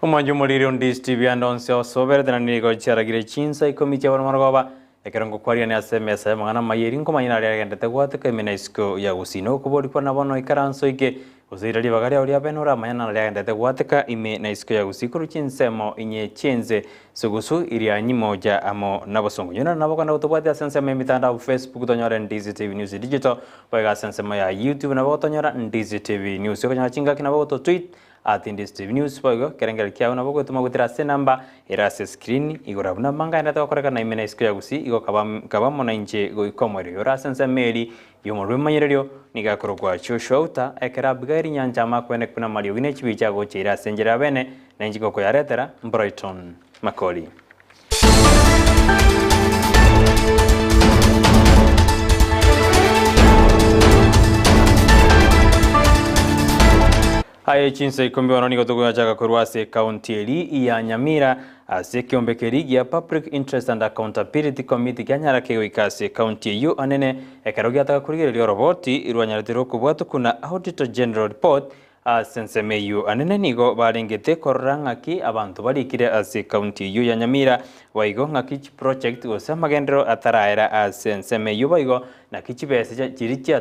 Omwancho omoriri o Ndizi TV ande onsi osoberete na nigo chiaragire chinsa ikomi chia bono marogoba, ekero ngokwariania ase emesa y'amang'ana amaya eri nkomanya naria agendete gwateka ime na isiko ya gusii. Nokobori kwane bono ikaranso ike, gose ira ribaga riao ria bene oramanye naria agendete gwateka ime na isiko ya gusii korwa chinsemo inye chi'ense sugusu iria nyimoja amo nabosongo. Nyora nabo kogenda gotobwatia ase ensemo y'emitandao Facebook tonyore Ndizi TV News Digital, boigo ase ensemo ya YouTube nabo gotonyora Ndizi TV News. Okonyora chingaki nabo gototweet At Ndizi News boigo ekerengererio kiao nabo ogwetoma goetera ase enamba ere ase escreen igoro abwo nabo mangaendete gokorekana ime na isiko ya Gusii igo kaba kaba mono inche goika omoerio ore ase ensemo eri y'omorw'o emanyererio nigo akorokwa Joshua Uta ekero Abigaili nyanchama akwenekwe buna amariogi ne chibicha agocha ire ase enchera ya bene na inche gokoyaretera Brighton Makori. Aye chinsa ikomi bono nigo togochaka korwa ase ekaunti eri ya Nyamira ase ekeombe keria gia Public Interest and Accountability Committee kianyara kegoika ase ekaunti eyio anene ekero giataka korigereria oroboti rwanyarete rokobwatokwa na Auditor General Report Ase ensemo eyio anene nigo barengete korora ng'aki abanto barikire ase ekaunti eyio ya Nyamira, boigo ng'aki chiproject gose amagenderero ataraera ase ensemo eyio boigo naki chibesa chiria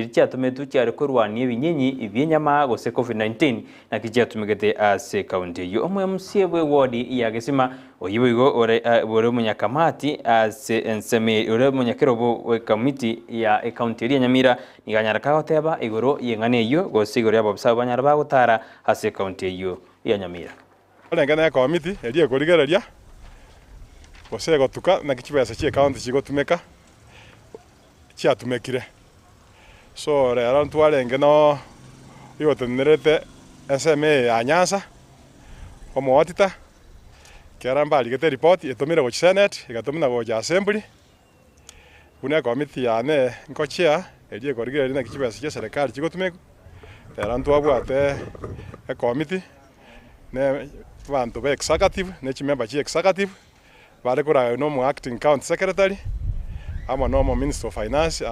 chiatometwe chiare korwania ebinyinyi bi'enyama gose Covid 19 naki chiatumegete ase ekaunti eyio. Omo-MC bw'ewodi ya Gesima oyio boigo ore ore omonyakamati ase ensemo ore omonyakerobo bw'ekamiti ya ekaunti eria ya Nyamira Nigo anyare kagoteba igoro y'eng'ana eyio, gose igoro y'ababisa abwo banyare bagotara ase ekaunti eyio ya Nyamira. Orenge nekomiti eria ekorigereria gose egotuka naki chibesa chia ecounty chigotumeka chiatumekire. So rero ntwarenge no oyotenenerete ensemo eye ya Nyanza, omoauditor, ekero mbarigete eripoti etomire gochia senate, egatomina gocha assembly. Buna ekomiti yane ngochia eria ekorigereria naki chibesa chia eserekari chigotumekwa, rero ntwabwate ekomiti ne abanto ba executive ne chimember chia executive bare koragwa na omo acting county secretary amo na omo minister of finance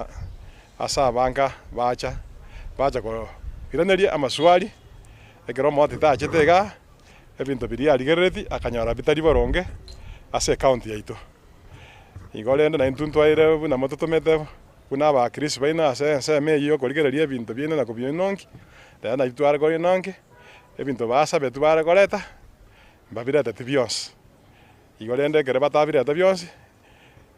ase abanka bacha bacha koiraneria amaswali ekero omootete achete igaa ebinto biria arigereretie akanyora bitari boronge ase ecounty yaito. Igo rende naintwe ntwaire buna mototomete buna Abakristo baino ase ensemo eyio y'okorigereria ebinto biaino na kobioinonkia, rero naintwe tware koinonkia, ebinto basabetwe bare koreta, mbabireteti bionsi. Igo rende ekero batabireta bionsi,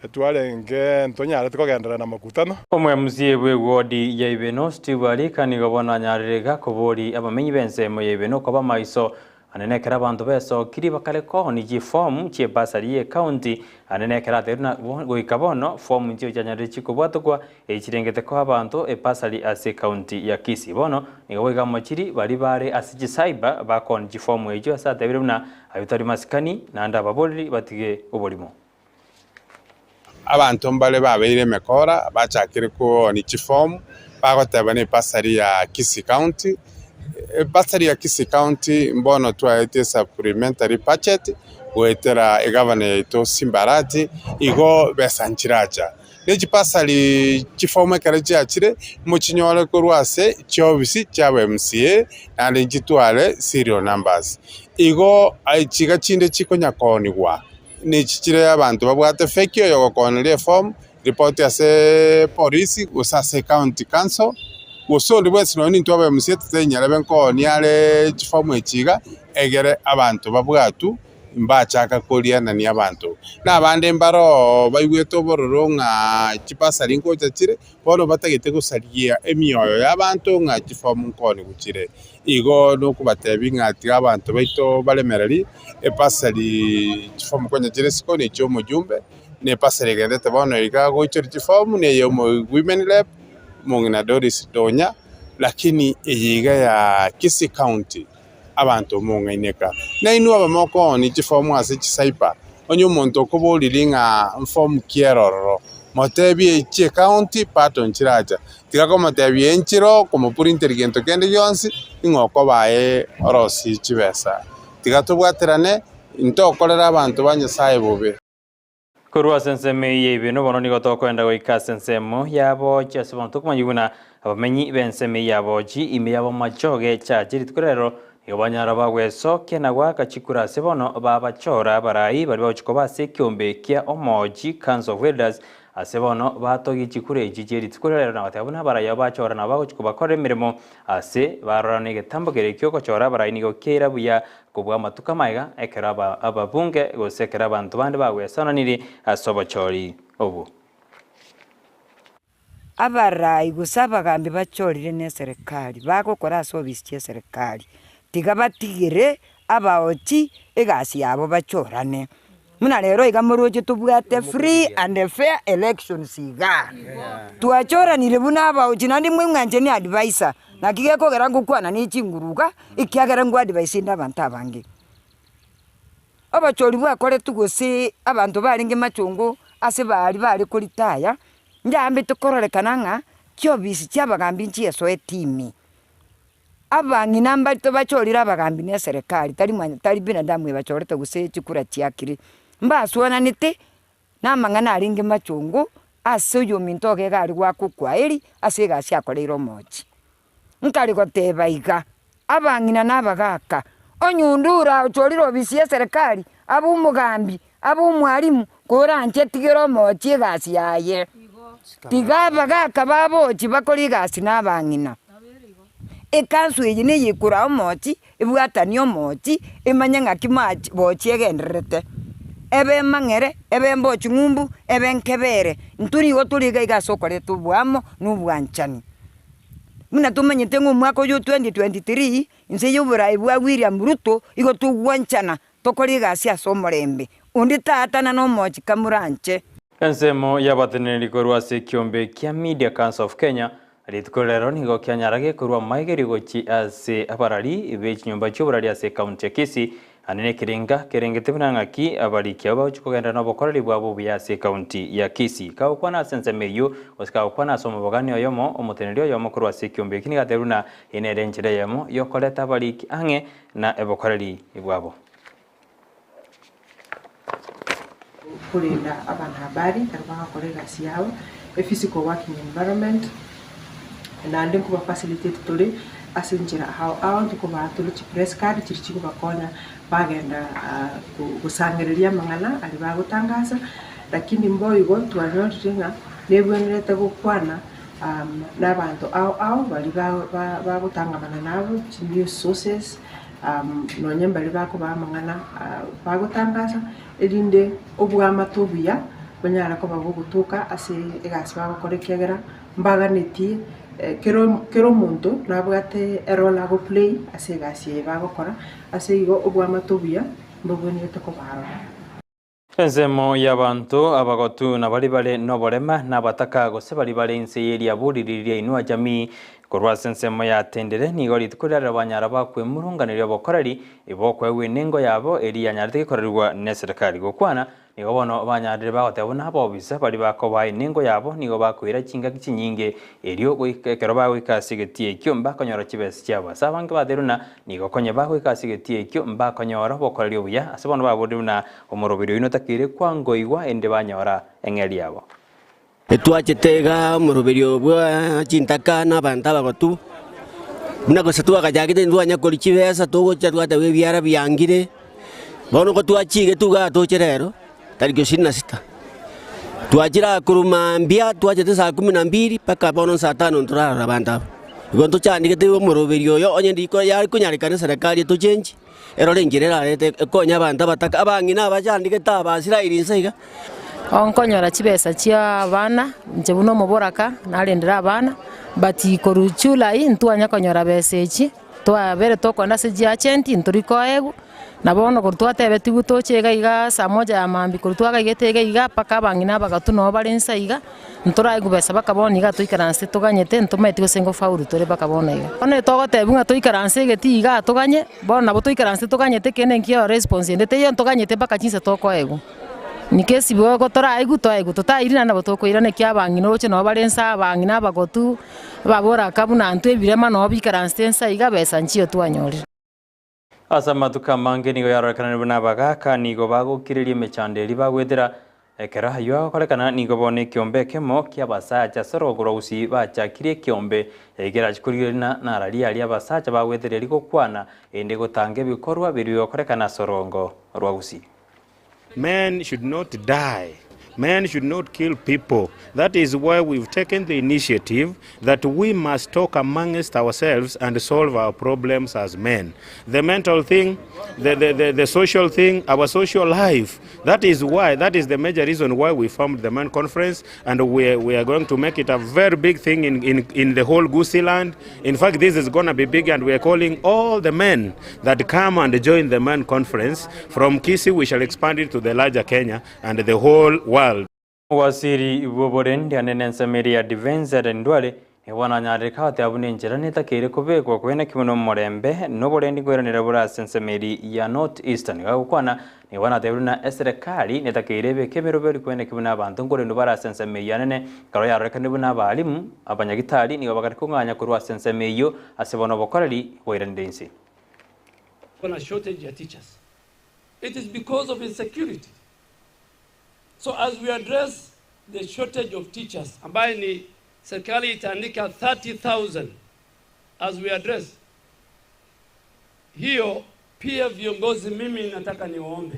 etwarenge ntonyarete kogenderera na mokutano. Omwemusie bw'ewodi ya Ibeno, Steve Arika, nigo bono anyarire iga koboria abamenyi b'ensemo ya Ibeno koba maiso Ane nekero abanto besokirie bakare koonia chifomu chi'ebasari y'ecounty, ane nekero atebirie na goika bono fomu nchio chianyarire chikobwatokwa echi chirengete koa abanto ebasari ase ecounty ya Kisii. Bono nigo boigo amochiri baria bare ase chicyber bakoonia chifomu echio ase atebirie buna ayio tari masikani naende ababoreri batige oborimo. Abanto mbare babeire emekora bachakire koonia chifomu bagoteba nebasari ya Kisii County. Ebasari ya Kisii County mbono twaetie supplementary budget goetera egavana yaito Simba Arati igo besa nchiracha. Ne chibasari chifomu ekero chiachire mochinyore korwa ase chiofisi chia MCA naende nchitware serial numbers. Igo chiga chinde chikonya koonigwa. Nechichire abanto babwate feki oyogokoneria eform, ripoti ase polisi gose ase county council, gose onde bwensi nonye nintwe aba MCA totainyarebe nkoonia are chiform echi iga, egere abanto babwatwe mbachaka korianania abanto. Na abande mbare oo baigwete obororo ng'a chibasari ngocha chire, bono batagete gosaria emioyo y'abanto ng'a chiform nkoonigwa chire. Igo nokobatebia ng'a tiga abanto baito baremereri epasari chifomu konya chire isiko ne chi'omojumbe, na epasari egenderete bono iga goichoria chifomu na ey'omo women rep, omong'ina Doris Donya, lakini eye iga ya Kisii County abanto mong'aineka. Nainwe abamokoonia chifomu ase chicyber, onye omonto okoboriri ng'a nfomu ki ere ororo, motebie chi'ecounty bado nchiracha. Tiga komotebia enchera okomoprinteria gento kende gionsi, ing'o okoba aye orosie chibesa. Tiga tobwaterane, intokorere abanto ba Nyasae bobe. Korwa ase ensemo eye y'ebibe bono nigo tokoenda goika ase ensemo y'aboochi ase bono tokomanya buna abamenyi b'ensemo eye y'aboochi ime y'abamachoge chache rituko rero. Nigo banyara bagwesokia na goaka chikura ase bono babachora abarai baria bagochia koba ase ekeombe kia Omochi, Council of Elders, ase bono batogie chikura echi chie rituko ria rero na goteba buna abarai abo bachora nabo bagochia kobakorera emeremo ase barora na egetambo keria kiogochora abarai nigo keira buya kobua amatuko amaiga ekero aba ababunge gose ekero abanto bande bagwesananiri ase obochori obwo. Abarai gose abagambi bachorire neserekari, bagokora ase ofisi chieserekari, tiga batigere abaochi egasi yabo bachorane. Buna rero iga moroche tobwate free and fair elections igaa. Twachoranire buna abaochi naende mweng'anche ne adviser, naki gekogera ngokwana ne chinguru iga, ekiagera ngo advise inde abanto abange. Obochori bwakoretwe gose abanto barenge machongo ase baria bare koritaya, Ndiambete kororekana ng'a chiofisi chi'abagambi nchiesoete ime. Abang'ina mbarito bachorire abagambi na eserekari, tari manya tari binadamu ebachorete gose chikura chiakire. Mbaswananete na amang'ana arenge machongo ase oyominto ogega are goaka okwaeri ase egasi akoreire omochie. Nkare goteba iga, abang'ina na abagaaka, onye onde oraochorire ofisi y'eserekari, abe omogambi, abe omwalimu, koranche tigera omochie egasi yaye. Tiga abagaaka babochie bakore egasi na abang'ina. Ekansu eye neyekora omochie, ebwatanie omochie, emanye ng'aki machi bochie egendererete. Ebe emang'ere, ebe mbochi ng'umbu, ebe nkebere, intwe nigo tore iga iga ase okoreta oboamo na obwanchani. Buna tomanyete ng'a omwaka oyo o 2023, inse y'oboraai bwa William Ruto, igo togwanchana tokore egasi ase omorembe, onde taatana nomochi kamoranche. Ensemo y'abateneneri korwa ase ekiombe kia Media Council of Kenya rituko rero nigo kianyara gekorwa amaigerio gochia ase abarari be chinyomba chi'oborari ase ekaunti ya Kisii Ande nekerenga kerengete buna ng'aki abariki abwo bagochia kogenderera nobokoreri bwabo obuya ase ekaunti ya Kisii. Kagokwana ase ensemo eyio, gose kagokwana ase omobogani oyomo, omoteneneri oyomo korwa ase ekiombe eki nigo atebirie buna eye nere enchera eyemo yokoreta abariki ang'e na ebokoreri bwabo. Korenda abanahabari ekero bagokora egasi yabo, e physical working environment, naende nkoba facilitate tore ase enchera ao ao, ntokobaa tore chi press card chiria chigobakonya bagenda gosangereria amang'ana aria bagotangasa, lakini mboigo twanyorire ng'a nebwenerete gokwana na abanto ao ao baria ba bagotangamana nabo, chi news sources. Nonye mbaria bakobaa amang'ana bagotangasa, erinde oboamate obuya bonyare koba bogotoka ase egasi bagokora ekiagera mbaganetie kera kera omonto nabwate erole ago play ase egasi eye bagokora, ase igo oboamate obuya mbobwenerete koba aroro. Ensemo y'abanto abagotu na baria bare noborema, na abataka, gose baria bare inse ye riaburi riria Inua Jamii, korwa ase ensemo ya Tendere, nigo rituko riarero banyara bakwemurunganeria obokoreri bokoegwa enengo yabo eria yanyarete gekorerigwa neserikari. Gokwana nigo bono banyarire bagoteba buna abobisa baria bakobaa enengo yabo nigo bakoira chingaki chinyinge erio goika ekero bagoika ase egetii ekio mbakonyora chibesa chiabo. Ase abange bateirwe na Nigo konya bagoika ase egetii ekio, mbakonyora obokoreri obuya, ase bono baborire buna omoroberi oino otakeire kwangoigwa, erinde banyora eng'eria yabo. Etwachete iga omoroberi oyo bwa chintaka na abanto abagotu, buna gose twagachakete ntwanya koria chibesa togocha twateba ebiara biangire, bono ko twachigetwe igaa toche rero, tariki ishirini na sita, twachire aa korwa mambia twachete saa kumi na mbili mpaka bono saa tano ntorarora abanto aba. Igo ntochandegete omoroberi oyo onye ndiko yare konyarekana eserekari etochengi, erore enchera erarete ekonye abanto abataka abang'ina abachandegete aba asirairi inse iga. Onkonyora chibesa chia abana, inche buna omoboraka narendire abana, but korwa July ntwanya konyora besa echi. Twabere tokogenda ase chiagenti ntori koegwa, na bono korwa twatebetigwe toche iga iga saa moja ya mambia korwa twagaigete iga iga mpaka abang'ina abagotu nabo bare nsa iga, ntoraegwe besa mpaka bono iga toikaransete toganyete ntomaeti gose ngofaulu tore mpaka bono iga. Bono togotebiwa ng'a toikaranse egetii igaa toganye, bono nabo toikaransete toganyete kende nkio response ende teiyo ntoganyete mpaka chinsa tokoegwa. Nikesi bogo toraigwe twaigwa, totairi naende nabo tokoirana ekiagera abang'ina oroche nabo bare nsa abang'ina abagotu, ababoraka buna intwe ebirema nabo bikaransete nsa iga besa nchiyo twanyorire. Ase amatuko amange nigo yarorekanire buna abagaaka nigo bagokireria emechando eria bagoetera. Ekero ayio agokorekana nigo bono ekeombe ekemo ki'abasacha ase orogongo rwa Gusii bachakirie ekeombe ekerachi korigereria na nararia aria abasacha bagwetereria rigokwana erinde gotanga ebikorwa biria bigokorekana ase orogongo rwa Gusii. Men should not die. Men should not kill people. That is why we've taken the initiative that we must talk amongst ourselves and solve our problems as men. The mental thing, the, the, the, the social thing, our social life. That is why, that is the major reason why we formed the Men Conference and we, we are going to make it a very big thing in, in, in the whole Gusii land. In fact, this is going to be big and we are calling all the men that come and join the Men Conference. From Kisii, we shall expand it to the larger Kenya and the whole world. Owasiri bw'oborendi ane nensemo eria ya Defense Aden Duale nigo bono anyarire goteba buna enchera netakeire kobekwa koeneki buna omorembe na oborendi nkoiranera bore ase ensemo eria ya North Eastern. Nigo agokwana nigo bono atebire buna eserekari netakeire ebeke emeroberi koeneki buna abanto nkorendwa bare ase ensemo eyio anene ekero yarorekanire buna abalimu, abanyagitari nigo bagare kong'anya korwa ase ensemo eyio ase bono obokoreri bwairanire inse. Kuna shortage ya teachers. It is because of insecurity. So as we address the shortage of teachers ambaye ni serikali itaandika 30,000 as we address hiyo, pia viongozi, mimi nataka niwaombe,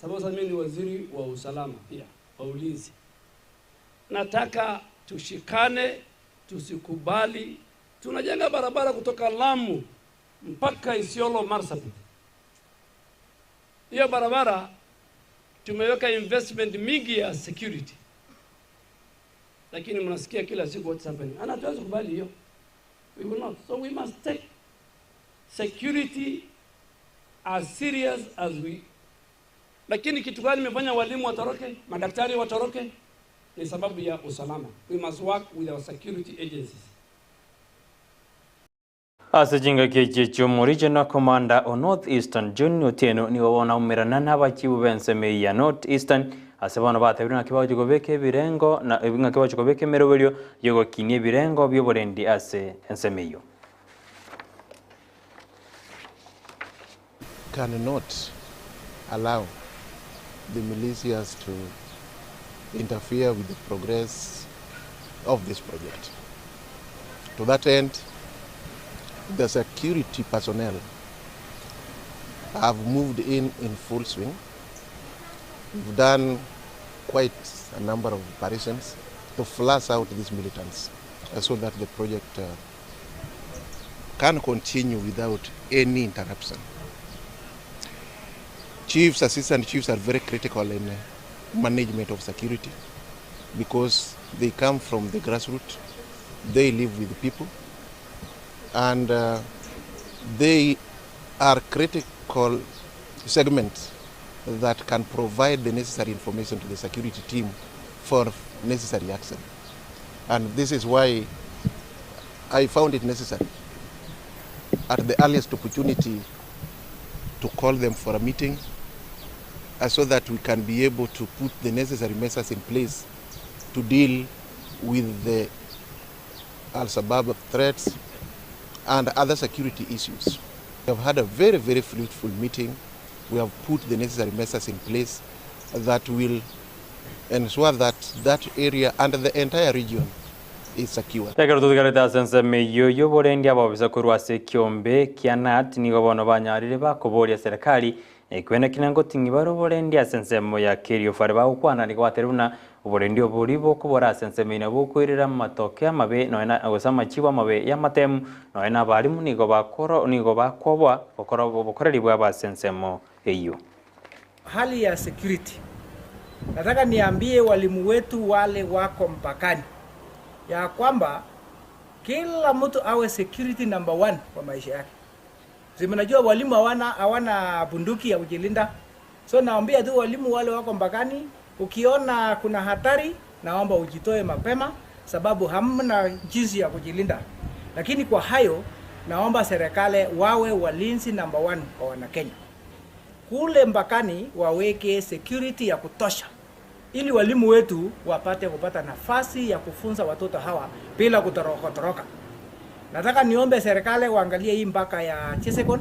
sababu sasa mimi ni waziri wa usalama pia wa ulinzi, nataka tushikane, tusikubali. Tunajenga barabara kutoka Lamu mpaka Isiolo Marsabit. Hiyo barabara tumeweka investment mingi ya security, lakini mnasikia kila siku what's happening, and hatuwezi kubali hiyo, we will not. So we must take security as serious as we. Lakini kitu gani imefanya walimu watoroke, madaktari watoroke? Ni sababu ya usalama. We must work with our security agencies. Ase chingaki echi echio Regional Commander o North Eastern John Otieno nigo bono aumerana na abachibu b'ensemo eyio ya North Eastern ase bono batebire ng'aki bagochia kobeka ebirengo na ng'aki bagochia kobeka emeroberio yogokinia ebirengo bioborendi ase ensemo eyio. Cannot allow the militias to interfere with the progress of this project. To that end, the security personnel have moved in in full swing. We've done quite a number of operations to flush out these militants so that the project can continue without any interruption. Chiefs, assistant chiefs are very critical in management of security because they come from the grassroots, they live with the people, and they are critical segments that can provide the necessary information to the security team for necessary action. And this is why I found it necessary at the earliest opportunity to call them for a meeting so that we can be able to put the necessary measures in place to deal with the Al-Shabaab threats and other security issues. We have had a very, very fruitful meeting. We have put the necessary measures in place that will ensure that that area and the entire region is secure. Ekero tutigarete ase ensemo eyio yoborendi ababisa korwa ase ekiombe kia KNUT nigo bono banyarire bakoboria serikali ekwene kina ngoting'i bare oborendi ase ensemo ya Kerio Valley bagokwana nigo batere buna oborendi obori bokobora ase ensemo eyio nabo bokoirera amatoke amabe nonya na gose amachibo amabe ya amatemu nonya na abarimu nigo bakoro nigo bakoboa gokora obokoreri bwabo ase ensemo eyio. Hali ya security, nataka niambie walimu wetu wale wako mpakani ya kwamba kila mtu awe security number one kwa maisha yake. Si mnajua walimu hawana bunduki ya kujilinda. So naambia tu walimu wale wako mpakani, ukiona kuna hatari naomba ujitoe mapema, sababu hamna jinsi ya kujilinda. Lakini kwa hayo naomba serikali wawe walinzi number one kwa Wanakenya. Kule mpakani waweke security ya kutosha ili walimu wetu wapate kupata nafasi ya kufunza watoto hawa bila kutoroka toroka. Nataka niombe serikali waangalie hii mpaka ya Chesekon,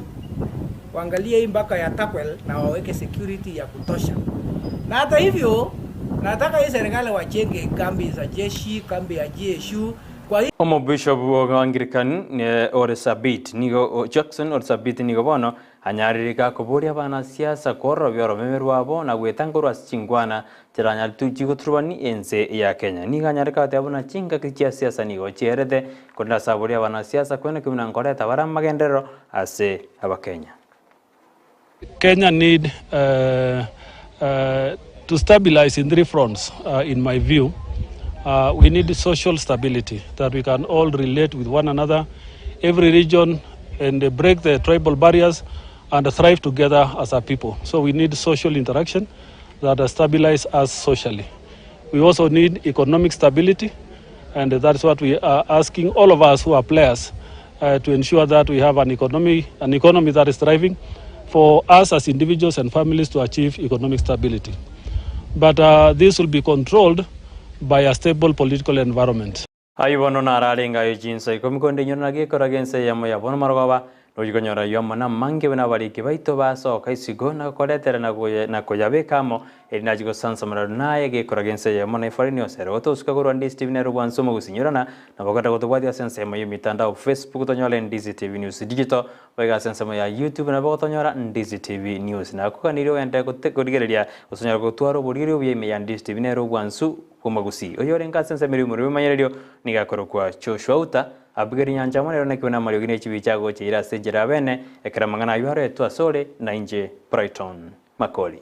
waangalie hii mpaka ya Turkwel na waweke security ya kutosha. Na hata hivyo nataka hii serikali wachenge kambi za jeshi, kambi ya GSU kwa hii Omobishop o Anglican ore Sabit nigo Jackson ore Sabit nigo bono anyarire gakoboria abanasiasa kwororobia oromeme rwabo na gwetanga korwa ase chingwana chiranyare chigoturubani ense ya Kenya. Nigo anyare goteba buna chingaki chia siasa nigo chierete korende ase aboria abanasiasa kweneki buna nkoreta bare amagenderero ase abakenya. Kenya need uh, uh, to stabilize in three fronts, uh, in my view. Uh, we need social stability, that we can all relate with one another, every region, and uh, break the tribal barriers and thrive together as a people. So we need social interaction that stabilize us socially. We also need economic stability, and that's what we are asking all of us who are players uh, to ensure that we have an economy, an economy that is thriving for us as individuals and families to achieve economic stability. But uh, this will be controlled by a stable political environment. Ayio bono nararenge aye chinsa ikomi konde inyore na gekora gensa eyemo ya bono marogoba, nochia konyora ayio amo namange buna abariki baito basoka isiko na gokoretera na na koyabeka amo, eri nachie gosansamora naye gekora gensa eyemo na efareni yonsi ere gotosuka korwa Ndizi TV nere obwansu omogusinyorana, nabo okogenda gotobwatia ase ensemo y'emitandao Facebook tonyore Ndizi TV News Digital, Boigo ase ensemo ya YouTube nabo ogotonyora Ndizi TV News. Nakoganirie ogende korigereria gose onyare gotwara oboriri obuya ime ya Ndizi TV nere obwansu bw'omogusii. Oyorenge ase ensemo eria omorwoti bw'emanyererio nigo akorokwa Joshua Uta, Abigail Nyanchama nere onekigwe namariogi ne chibicha agocha eira ase enchera ya bene, ekero amang'ana ayio aroetwe asore, na inche Brighton Makori.